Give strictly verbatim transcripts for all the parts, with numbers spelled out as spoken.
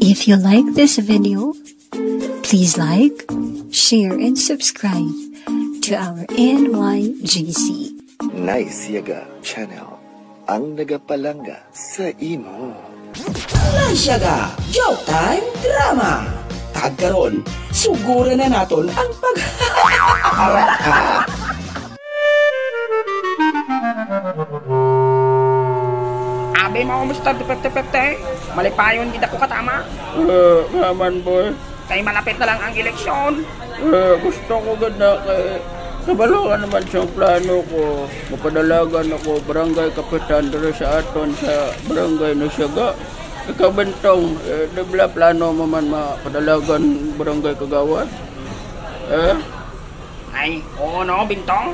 If you like this video, please like, share, and subscribe to our N Y G C. Nice Yaga Channel, ang nagapalangga sa imo. Nice Yaga, Joke Time Drama. Kag karon, suguran na naton ang pag- Abi mo, Mister Depekte-pekte. Malipayon gid ako katama. Eh, naman, boy. Kay malapit na lang ang eleksyon. Eh, gusto ko gid na kay kabalo ka naman sa plano ko. Mapadalagan ako barangay kapitan diri sa aton sa barangay Nasyaga. Ikaw, Bentong, eh, di bala plano mo man mapadalagan barangay kagawad? Eh? Ay, oo no, Bintong?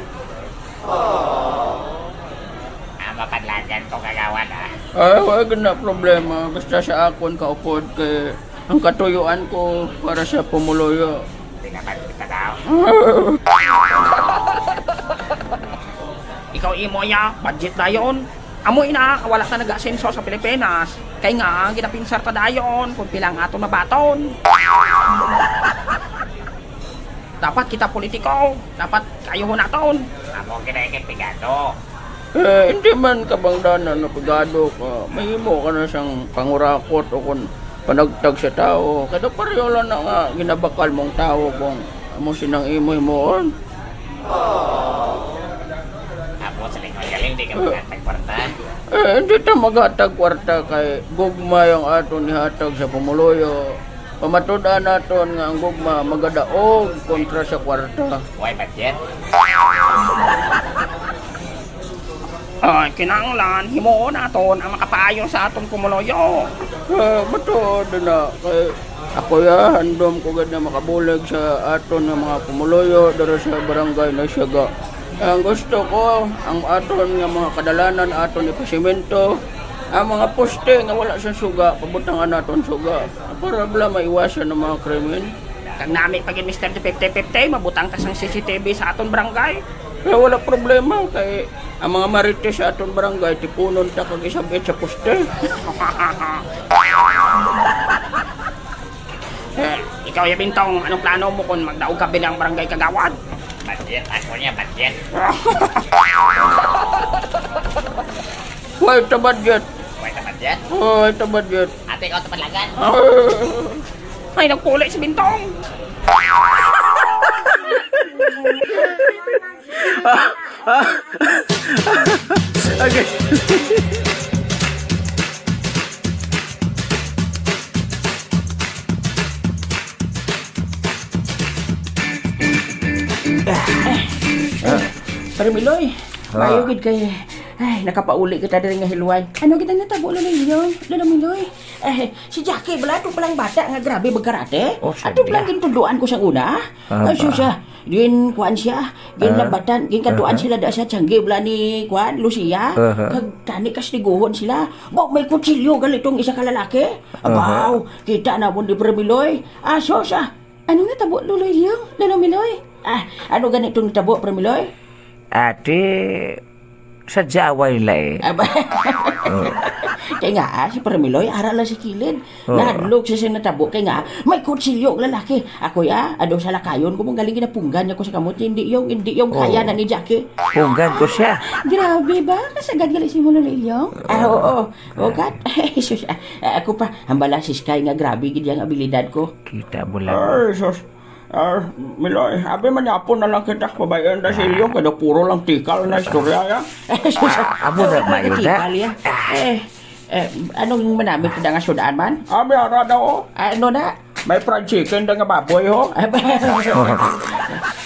Ah, mapadlagan ko, kagawad, ah. Ay, wala na problema. Basta sa akon kaupod kay ang katuyuan ko para sa pumuluyo. Di naman kita daw. Ikaw, imo ya, budget dayon. Amo ina, wala ka nag-asenso sa Pilipinas. Kay nga, ginapinsar ta dayon kung pila ang aton mabaton. Dapat kita politiko, dapat kayuhon naton. Amo gid ay kay pigado. Eh, hindi man kabangdanan na pigado ka. Mahimo ka na siyang pangurakot o kung panagtag sa tao. Kada pareho lang na nga ginabakal mong tao kung amo sinang imo himuon. Amo sa lingon galing, di ka maghatag kwarta. Eh, hindi ta maghatag kwarta kay gugma yung aton ihatag sa pumuluyo. Pamatud-an naton nga ang gugma magadaog kontra sa kwarta. Why budget? Ah, kinahanglan himuon naton ang makapaayo sa aton pumuluyo. Ah, matuod na kay ako ya, handom ko gid na makabulig sa aton nga mga pumuluyo dira sa barangay Nasyaga. Ang gusto ko, ang aton nga mga kadalanan, aton ipasimento, ang mga poste nga wala sa suga, pabutangan naton suga. Para bala maiwasan ang mga krimen. Kag nami pa gid, Mister Fifty Fifty, mabutang ta sang C C T V sa aton barangay. Kaya wala problema, kay ang mga marites sa aton barangay, tipunon ta kag isabit sa poste. Eh, ikaw, ya Bintong, anong plano mo kung magdaog ka bilang barangay kagawad? Budget, ako niya, budget. Why ta budget? Why ta budget? Why ta budget? Ate, ikaw ta palagan. Ah. Ay, nagpuli si Bintong. Ah, ah. Okay. Pare Miloy, ah, maayo gid kay, ay, nakapauli kita diri nga hilway. Ano gid ang natabo, Lolo Ilyong? Lolo Miloy? Eh, si Jackie, bala, ato palang bata nga grabe magkarate. Oh, ato palang gintuduan ko sa una. Ah, ay, ba? Sus, ah, gin, kuan siya, ginlambatan, ginkaduan sila da sa tiyanggi, bala ni, kuan, Lucia. Aha. Kag tani kastiguhon sila. Ba, may kutsilyo, gali tong isa ka lalaki. Aha. Abaw, kita na mo ni Pare Miloy. Ah, sus, ah. Ano natabo, Lolo Ilyong? Lolo Miloy? Ah, ano gani tong natabo, Pare Miloy? Ate, sa Jaway la eh. Aba. Oh. Kay nga, ah, si Pare Miloy, ara lang si kilid. Oh. Nahadlok siya sa natabo. Kay nga, may kutsilyo ang lalaki. Ako, ya, ado sa lakayon ko, mong galing ginapunggan niya ko sa kamot. Hindi yung, hindi yung kaya na ni Jackie. Punggan ko siya. Grabe ba? Kasagad gali si mo, Lolo Ilyong? Ah, oo. Ugat? Ay, sus, ah, ah, ako pa, hambala si Sky nga grabe gid ang abilidad ko. Kita mo lang. Ay, sus. Ah, Miloy, abi man yapon na lang kita, pabayan da si Ilyong, kada puro lang tikal na istorya, ya. Ay, sus, ah, amo na, mayo na. Tikal, ya. Eh, eh, anong manamit ka da nga sudaan man? Abi, ara daw, oh. Ah, ano na? May fried chicken da nga baboy, ho. Ah, ba-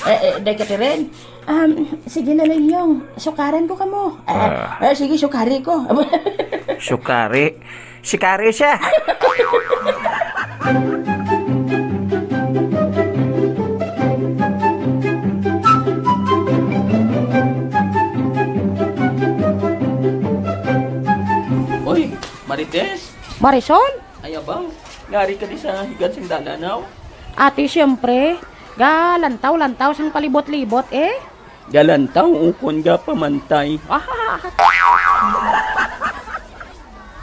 eh, eh, day ka, Tiren. Um, sige na, Lolo Ilyong. Sukaran ko kamo. Ah, ah, sige, sukari ko. Sukari? Sikari siya. Oy, Marites? Marisol? Ay, abang. Ngari ka di sa higad sing dalan, haw? Ate, siyempre. Galantaw-lantaw sang palibot-libot, eh. Galantaw ukon gapamantay.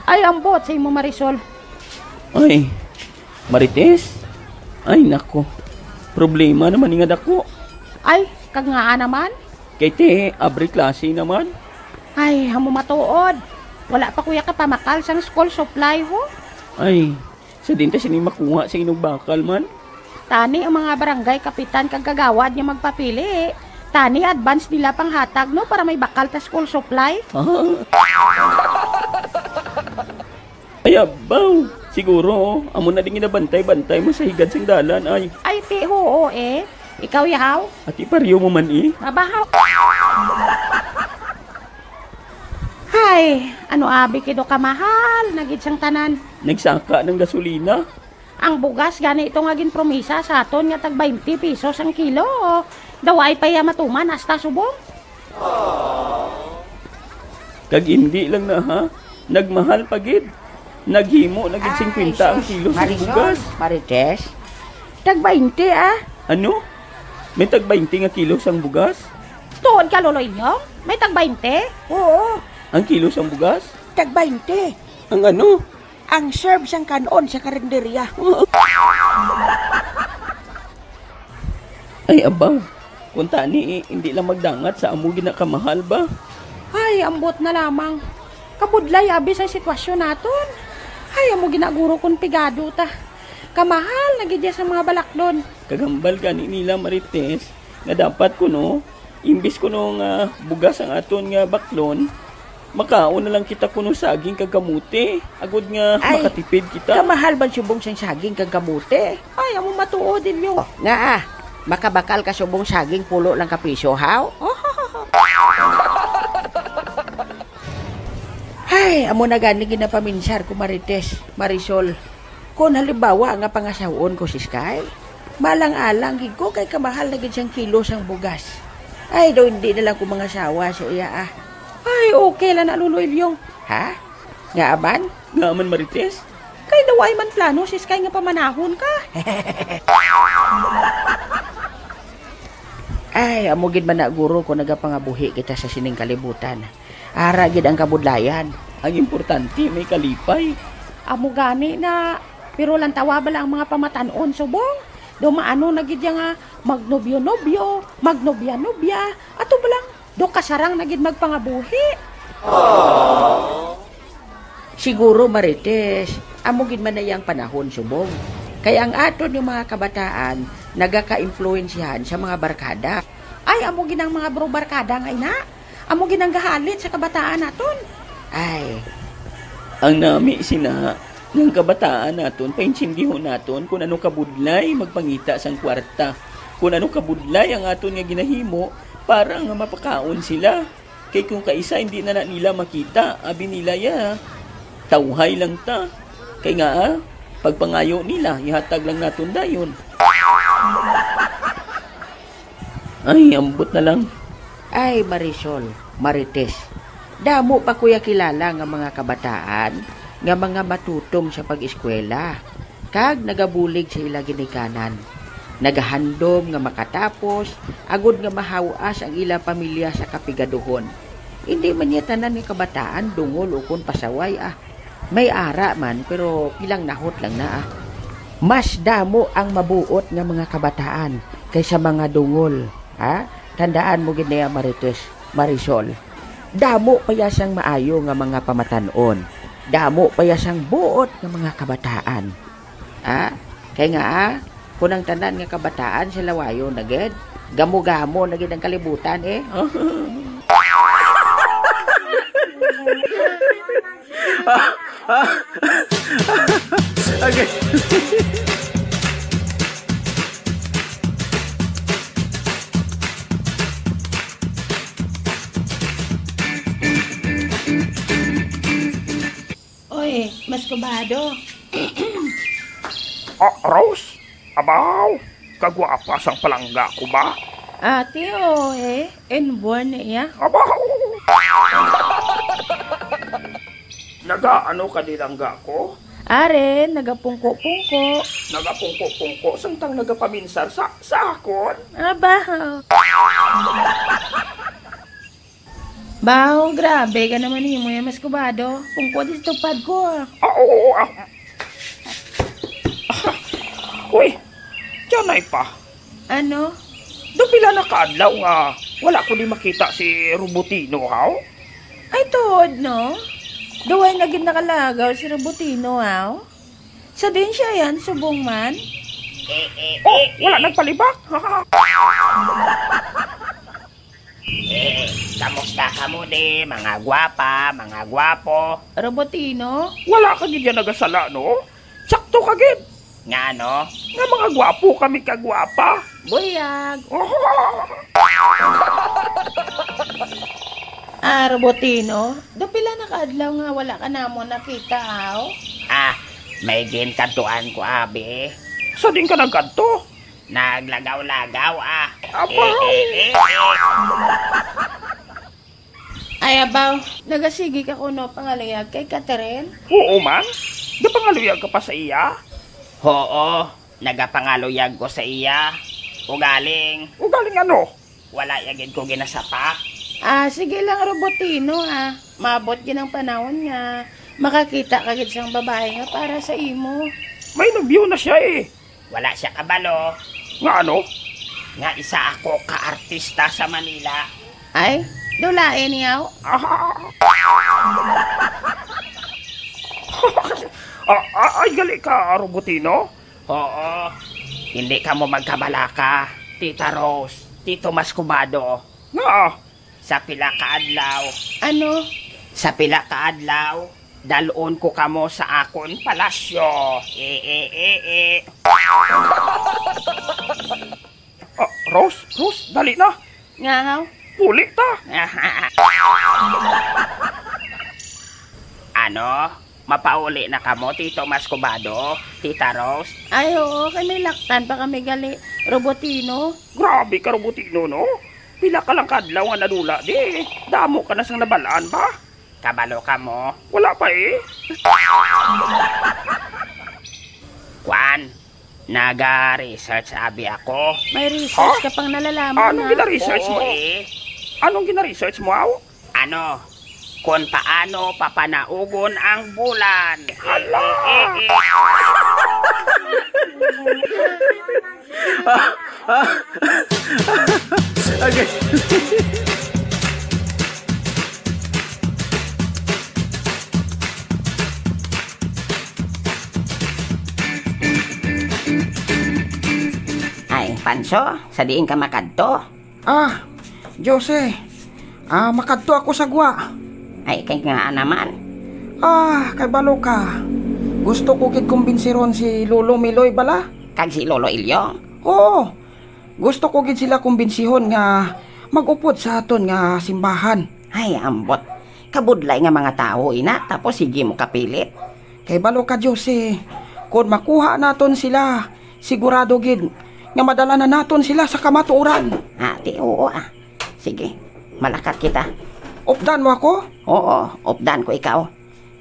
Ay, ambot sa imo, Marisol. Ay, Marites? Ay, nako. Problema naman ni nga dako. Ay, kag ngaa naman? Kay ti, abri klase naman. Ay, amo matuod. Wala pa kuya ka pamakal sang school supply, ho? Ay, sa din ta sini makuha sa inugbakal man? Tani ang mga barangay kapitan kag kagawad nga magpapili. Tani advance nila panghatag, no, para may bakal ta school supply. Ah. Ay, abaw. Siguro, amo na din ginabantay-bantay mo sa higad sang dalan, ay. Ay, ti, huo, eh. Ikaw, yahaw? Ati, pareho mo man, eh. Abahaw. Hay, ano abi kido kamahal na gid sang tanan. Nagsaka ng gasolina. Ang bugas gani ito nga ginpromisa sa aton nga tag twenty pesos ang kilo. Daw ay pa iya matuman hasta subong. Kag indi lang na, ha, nagmahal pa gid. Naghimo na gid Ay, singkwenta ang sus, kilo sa Marisol, bugas. Marites, tag twenty, ah. Ano? May tag twenty nga kilo sang bugas? Tuod ka, Lolo Inyong? May tag twenty? Oo. Ang kilo sang bugas? Tag twenty. Ang ano? Ang serve sang kanon sa karinderya. Ay, abaw. Kung tani, eh, hindi lang magdangat sa amo ginakamahal ba? Ay, ambot na lamang. Kabudlay abi sang sitwasyon naton. Ay, amo ginaguro kon pigado ta. Kamahal na gid ya sa mga balaklon. Kagambal gani nila, Marites, nga dapat kuno, imbis kuno nga bugas ang aton nga baklon, makaon na lang kita kuno saging kag kamote, agod nga Ay, makatipid kita. Kamahal man subong sang saging kag kamote. Ay, amo matuod, Ilyong. Oh, nga ah, makabakal ka subong saging pulo lang ka piso, haw? Ay, amo na gani ginapaminsar ko, Marites, Marisol. Kon halimbawa nga pangasawon ko si Sky, malang-alang gid ko kay kamahal na gid sang kilo sang bugas. Ay, daw hindi na lang ko mangasawa sa iya, ah. Ay, okay lang na, Lolo Ilyong. Ha? Nga aman? Nga aman, Marites? Kay daw ay man plano si Sky nga pamanahon ka. Ay, amo gid man na guro kung nagapangabuhi kita sa sining kalibutan. Ara gid ang kabudlayan. Ang importante, may kalipay. Amo gani na, pero lantawa bala ang mga pamatan-on subong. Daw maano na gid ya nga magnobyo-nobyo, magnobya-nobya, ato bala do kasarang na gid magpangabuhi. Siguro, Marites, amo gid man na yang panahon subong. Kay ang aton yung mga kabataan nagaka-impluwensyahan sa mga barkada. Ay, amo gid ang mga bro barkada nga ina. Amo gid ang gahalit sa kabataan naton. Ay. Ang nami sina, nga ang kabataan naton, paintsindihon naton kung ano kabudlay magpangita sang kwarta, kung ano kabudlay ang aton nga ginahimo para nga mapakaon sila. Kay kung kaisa hindi na, na nila makita, abi nila ya, tawhay lang ta. Kay nga, ah, pagpangayo nila, ihatag lang naton dayon. Ay, ambot na lang. Ay, Marisol, Marites, damo pa kuya kilala nga mga kabataan nga mga matutom sa pag-eskwela kag nagabulig sa ila ginikanan. Nagahandom nga makatapos agod nga mahaw-as ang ila pamilya sa kapigaduhon. Hindi man niya tanan nga kabataan dungol ukon pasaway, ah. May ara man, pero pilang nahot lang na, ah. Mas damo ang mabuot nga mga kabataan kaysa mga dungol, ha? Tandaan mo gid niya, Marites, Marisol. Damo pa ya sang maayo nga mga pamatan-on. Damo pa ya sang buot nga mga kabataan. Ha? Kay nga, ah, kung ang tanan nga kabataan sa lawayon na gid, gamo-gamo na gid ang kalibutan, eh. Ah, ah. Okay. Oy, Mas Kubado. Ah, Rose? Abaw, kagwapa sang palangga ko ba? Ate, oh, eh. Inborn niya. Abaw! Nagaano ka di langga ko? Are, nagapungko-pungko. Nagapungko-pungko, samtang nagapaminsar sa, sa akon? Aba. Baho, grabe ka naman himo yan, Mas Kubado. Pungko di sa tupad ko, ah. Ah, oo, ah. Ay pa. Ano? Do pila na ka adlaw nga wala ko ni makita si Robotino, haw? Ay, tuod, no? Duway na gid nakalagaw si Robotino, haw? Sa din siya yan, subong man? Oh, wala nagpalibak. Eh, kamusta kamo di, mga gwapa, mga gwapo? Robotino? Wala ka gid yan nagasala, no? Sakto ka gid. Nga, no? Nga mga gwapo kami ka gwapa. Buyag. Ah, Robotino, do pila na ka adlaw nga wala ka namon nakita, aw? Ah, may ginkadtuan ko, abi. Sa din ka nagkadto? Naglagaw-lagaw, ah. Aba. Eh, eh, eh, eh. Ay, abaw, nagasigi ka kuno pangaluyag kay Catherine? Oo, man. Napangaluyag ka pa sa iya? Oo, nagapangaluyag ko sa iya. Ugaling. Ugaling ano? Wala ya gid ko ginasapa. Ah, sige lang, Robotino, ah. Maabot gid ang panahon nga makakita ka gid sang babae nga para sa imo. May nobyo na siya, eh. Wala siya kabalo. Nga ano? Nga isa ako ka artista sa Manila. Ay, dulain niyaw. Ah. Ah, ah, ay, gali ka, Robotino? Oo. Hindi kamo magkabalaka, Tita Rose, Tito Mascubado. Nga? Sa pila ka adlaw. Ano? Sa pila ka adlaw, dalon ko kamo sa akon palasyo. Eh, eh, eh, eh. Ah, Rose, Rose, dali na. Nga, haw? Puli ta. Ano? Mapauli na kamo, Tito Mascubado, Tita Rose? Ay, oo, kay may laktan pa kami gali, Robotino. Grabe ka, Robotino, no? Pila ka lang kadlaw nga nadula, di. Damo ka na sang nabalaan ba? Kabalo ka mo? Wala pa, eh. Kwan, naga-research abi ako. May research Ha? ka pang nalalaman, Anong ha? gina-research Oo, mo? eh. Anong gina-research mo, aw? Ano? Kung paano papanaugon ang bulan. Hala! Eh, eh, eh. Ah, ah. Okay. Ay, Panso, sa diin ka makadto? Ah, Jose, ah, makadto ako sa gwa. Ay, kay nga naman. Ah, kay balo ka. Gusto ko gid kumbinsiron si Lolo Miloy bala. Kag si Lolo Ilyong? Oo. Gusto ko gid sila kumbinsihon nga mag-upod sa aton nga simbahan. Ay, ambot. Kabudlay nga mga tawo ina, tapos sige mo kapilit. Kay balo ka, Jose, kon makuha naton sila, sigurado gid nga madala na naton sila sa kamatuoran. Ati, oo, ah. Sige, malakat kita. Updan mo ako? Oo, updan ko ikaw.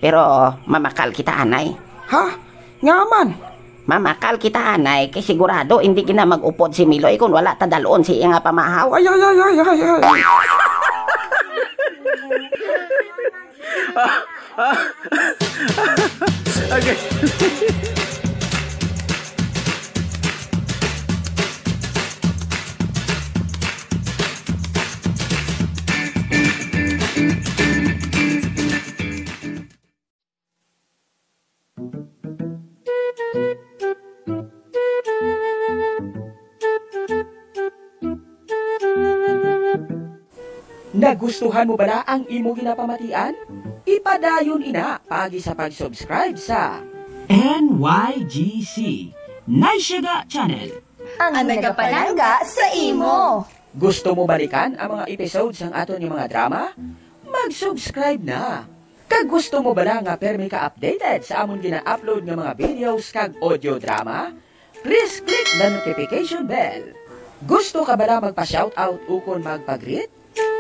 Pero mamakal kita anay. Ha? Nga man? Mamakal kita anay kay sigurado hindi gid na mag-upod si Miloy kung wala ta dalon si iya nga pamahaw. Ay, ay, ay, ay, ay, ay. Okay. Nagustuhan mo bala ang imo ginapamatian? Ipadayon ina paagi sa pag-subscribe sa N Y G C, Naysyaga Channel. Ang nagapalangga sa imo. Gusto mo balikan ang mga episode sang aton nga mga drama? Mag-subscribe na. Kag gusto mo bala nga permi ka updated sa amon gina-upload nga mga videos kag audio drama? Please click the notification bell. Gusto ka bala magpa-shoutout ukon magpa-greet?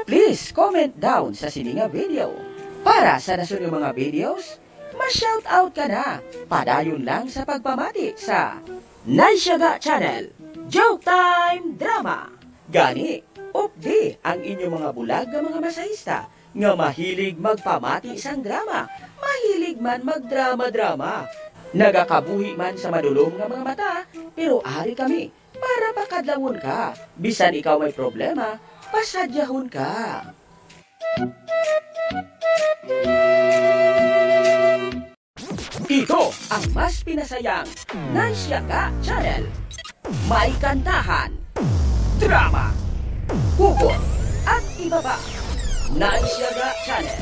Please comment down sa sini nga video. Para sa nasunod nga mga videos, ma-shoutout ka na. Padayon lang sa pagpamati sa Naysyaga Channel, Joke Time Drama. Gani, updi ang inyo mga bulag nga mga masahista nga mahilig magpamati sang drama, mahilig man magdrama-drama. Nagakabuhi man sa madulom nga mga mata, pero ari kami para pakadlawon ka. Bisan ikaw may problema, pasadyahon ka. Ito ang mas pinasayang Nice Yaga Channel. May kantahan, drama, hugot, at iba pa. Nice Yaga Channel,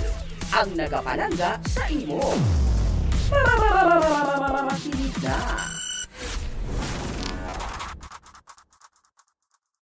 ang nagapalangga sa imo. Makinig na.